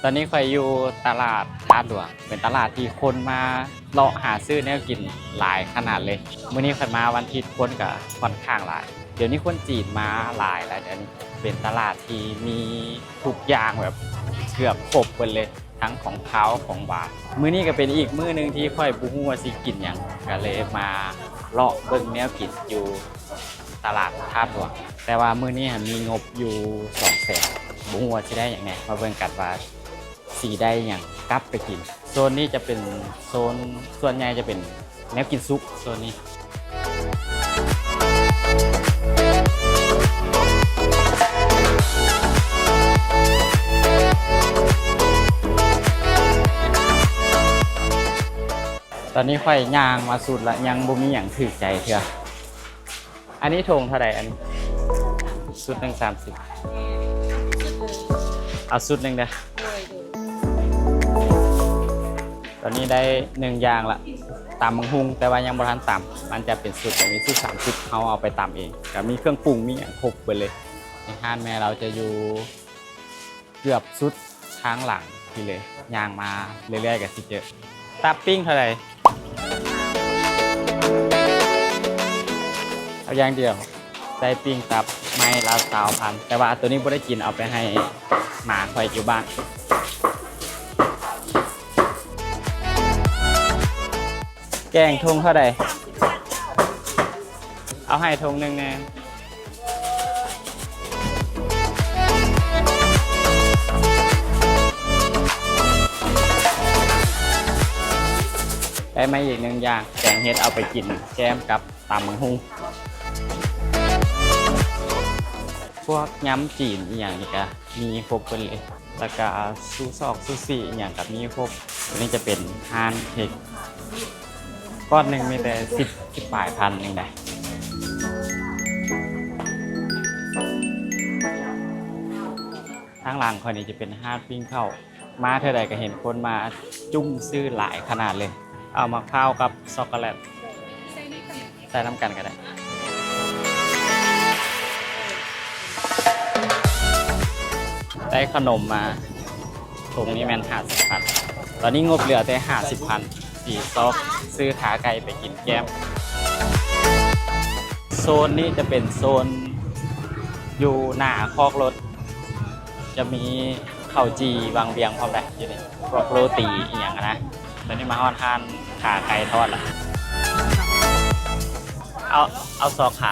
ຕອນນີ້ຂ້ອຍຢູ່ຕະຫຼາດທາດຫຼວງ ເປັນຕະຫຼາດທີ່ຄົນມາເລາະຫາຊື້ແນວກິນຫຼາຍຂະໜາດເລີຍ. ມື້ນີ້ຂ້ອຍມາວັນທິດ ຄົນກໍຂ້ອນຂ້າງຫຼາຍ. ດຽວນີ້ຄົນຈີນມາຫຼາຍແລ້ວ. ດຽວນີ້ເປັນຕະຫຼາດທີ່ມີທຸກຢ່າງ ແບບເກືອບຄົບເບິດເລີຍ ທັງຂອງຄາວຂອງຫວານ. ມື້ນີ້ກໍເປັນອີກມື້ໜຶ່ງທີ່ຂ້ອຍບໍ່ຮູ້ວ່າຊິກິນຫຍັງ ກໍເລີຍມາເລາະເບິ່ງແນວກິນຢູ່ຕະຫຼາດທາດຫຼວງ. ແຕ່ວ່າມື້ນີ້ຫັ້ນມີງົບຢູ່ສອງແສນ ບໍ່ຮູ້ວ່າຊິໄດ້ຫຍັງແດ່. ມາເບິ່ງກັນວ່າຊິໄດ້ຫຍັງກັບໄປກິນ. ໂຊນນີ້ຈະເປັນໂຊນ ສ່ວນໃຫຍ່ຈະເປັນແນວກິນສຸກ ໂຊນນີ້. ຕອນນີ້ຂ້ອຍຍ່າງມາສຸດລະ ຍັງບໍ່ມີຫຍັງຖືກໃຈເທື່ອ. ອັນນີ້ຖົງເທົ່າໃດ? ອັນນີ້ຊຸດໜຶ່ງສາມສິບ. ເອົາຊຸດໜຶ່ງເດີ້. ຕອນນີ້ໄດ້ໜຶ່ງຢ່າງລະ ຕຳບັກຫຸ່ງ ແຕ່ວ່າຍັງບໍ່ທັນຕຳ. ມັນຈະເປັນຊຸດແບບນີ້ ຊຸດສາມສິບ ເຮົາເອົາໄປຕຳເອງ ກໍມີເຄື່ອງປຸງ ມີຫຍັງຄົບເບິດເລີຍ. ໃນຮ້ານແມ່ລາວຈະຢູ່ເກືອບສຸດທາງຫຼັງພີ້ເລີຍ. ຍ່າງມາເລື້ອຍໆກໍຊິເຈີ. ຕັບປີ້ງເທົ່າໃດ? ເອົາຢ່າງດຽວ. ໄດ້ປີ້ງຕັບໄມ້ລະຊາວພັນ ແຕ່ວ່າໂຕນີ້ບໍ່ໄດ້ກິນ ເອົາໄປໃຫ້ໝາຂ້ອຍຢູ່ບ້ານ. ແກງຖົງເທົ່າໃດ? ເອົາໃຫ້ຖົງໜຶ່ງແດ່. ໄດ້ມາອີກໜຶ່ງຢ່າງ ແກງເຫັດ ເອົາໄປກິນແກ້ມກັບ ຕຳບັກຫຸ່ງ. ພວກຍຳຈີນອີ່ຫຍັງນີ້ກະມີຄົບເບິດເລີຍ ແລ້ວກະຊູຊອກຊູຊີອີ່ຫຍັງກະມີຄົບ. ອັນນີ້ຈະເປັນຮ້ານເຄັກ ກ້ອນໜຶ່ງມີແຕ່ສິບ ສິບປາຍພັນໜຶ່ງໃດ. ທາງຫຼັງຂ້ອຍນີ້ຈະເປັນຮ້ານປີ້ງເຂົ້າ. ມາເທື່ອໃດກໍເຫັນຄົນມາຈຸ້ມຊື້ຫຼາຍຂະໜາດເລີຍ. ເອົາໝາກພ້າວກັບຊັອກໂກແລັດໃສ່ນຳກັນກໍໄດ້. ໄດ້ຂະໜົມມາ ຖົງນີ້ແມ່ນຫ້າສິບພັນ. ຕອນນີ້ງົບເຫຼືອແຕ່ຫ້າສິບພັນ ຊິຊອກຊື້ຂາໄກ່ໄປກິນແກ້ມ. ໂຊນນີ້ຈະເປັນໂຊນຢູ່ໜ້າຄອກລົດ ຈະມີເຂົ້າຈີ່ວັງວຽງພ້ອມໄດ໋ຢູ່ນີ້ ພວກໂຣຕີອີ່ຫຍັງຫັ້ນນະ. ຕອນນີ້ມາຮອດຮ້ານຂາໄກ່ທອດລະ. ເອົາ ເອົາສອງຂາ.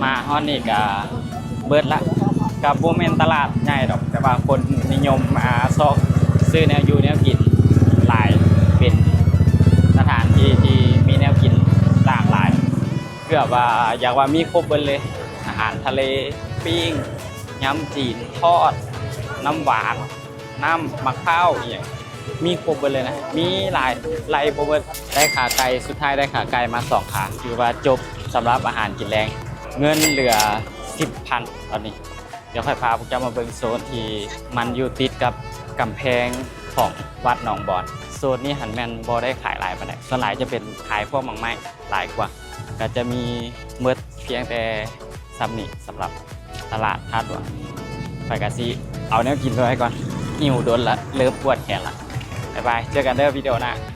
ມາຮອດນີ້ກະເບິດລະ. ກະບໍ່ແມ່ນຕະຫຼາດໃຫຍ່ດອກ ແຕ່ວ່າຄົນນິຍົມມາຊອກຊື້ແນວຢູ່ແນວກິນຫຼາຍ ເປັນສະຖານທີ່ທີ່ມີແນວກິນຫຼາກຫຼາຍ. ເກືອບວ່າ ຢາກວ່າມີຄົບເບິດເລີຍ ອາຫານທະເລ ປີ້ງ ຍຳຈີນທອດ ນ້ຳຫວານ ນ້ຳໝາກພ້າວອີ່ຫຍັງ ມີຄົບເບິດເລີຍນະ ມີຫຼາຍ ໄລ່ບໍ່ເບິດ. ໄດ້ຂາໄກ່ ສຸດທ້າຍໄດ້ຂາໄກ່ມາສອງຂາ. ຖືວ່າຈົບສຳລັບອາຫານກິນແລງ. ເງິນເຫຼືອສິບພັນຕອນນີ້. ດຽວຂ້ອຍພາພວກເຈົ້າມາເບິ່ງໂຊນທີ່ມັນຢູ່ຕິດກັບກຳແພງຂອງວັດໜອງບອນ. ໂຊນນີ້ຫັ້ນແມ່ນບໍ່ໄດ້ຂາຍຫຼາຍປານໃດ ສ່ວນຫຼາຍຈະເປັນຂາຍພວກໝາກໄມ້ຫຼາຍກວ່າ. ກໍຈະມີໝົດພຽງແຕ່ສ່ຳນີ້ສຳລັບຕະຫຼາດທາດຫຼວງ. ຂ້ອຍກໍຊິເອົາແນວກິນໄວ້ກ່ອນ ຫິວດົນລະ ເລີ່ມປວດແຂນລະ. ບາຍບາຍ ເຈີກັນເດີ້ ວິດີໂອໜ້າ.